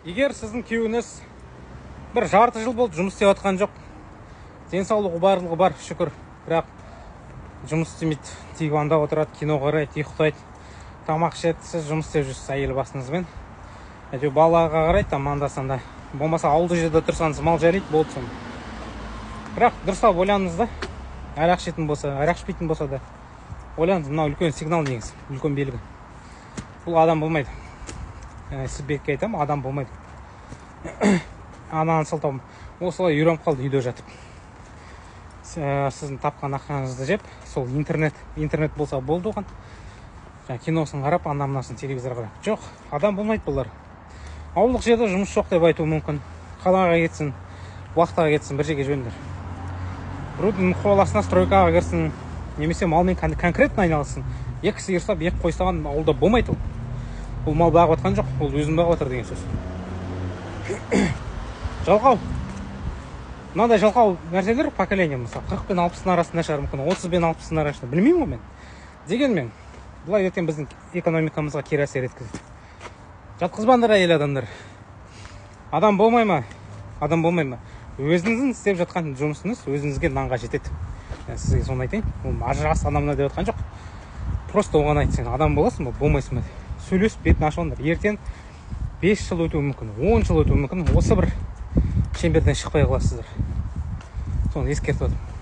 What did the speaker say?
Егер сіздің күйеуіңіз бір жарты жыл болды жұмыс істеп жатқан жоқ, денсаулығы барлығы бар, шүкір, бірақ жұмыс істемейді, диванда отырады, кино қарайды, ұйықтайды, тамақ ішеді, сіз жұмыс істеп жүрсіз әйел басыңызбен, әйтеуір балаға қарайды там анда санда, болмаса ауылды жерде тұрсаңыз, мал жайлайды, болды соны. Бірақ дұрыстап ойланыңыз да, арақ ішетін болса, арақ ішпейтін болса да ойланыңыз, мынау үлкен сигнал негізі, үлкен белгі. Бұл адам болмайды. Сіз бетке айтамын, адам болмайды. Ананы сылтау осылай үйреніп қалды үйде жатып. Сіздің тапқан ақшаңызды жеп, сол интернет болса болды оған. Жаңа киносын қарап, ана мынасын телевизор қарап. Жоқ, адам болмайды бұлар. Ауылдық жерде жұмыс жоқ деп айтуы мүмкін. Қалаға кетсін, вахтаға кетсін, бір жерге жіберіңдер. Біреудің қол астына стройкаға кірсін, немесе малмен конкретно айналыссын. Екі сиыр ұстап, екі қой ұстаған ауылда болмайды ол. Ол мал бағып жатқан жоқ, ол өзін бағып жатыр деген сөз. Жалқау. Мынандай жалқау нәрселер поколение, мысалы, 40 пен 60-тың арасында шығар мүмкін, 30 пен 60-тың арасында, білмеймін ғой мен. Дегенмен, бұлай ертең біздің экономикамызға кері әсер еткізеді. Жатқызбаңдар әйел адамдар. Адам болмай ма? Адам болмай ма? Өзіңіздің істеп жатқан жұмысыңыз өзіңізге нанға жетеді. Мен сізге соны айтайын. Ол ажырас анау мынау деп жатқан жоқ. Просто оған айт, сен адам боласың ба, болмайсың ба деп. Сөйлесіп бетін ашып алыңдар. Ертең 5 жыл өтуі мүмкін, 10 жыл өтуі мүмкін. Осы бір шеңберден шықпай қаласыздар. Соны ескертіп отырмын.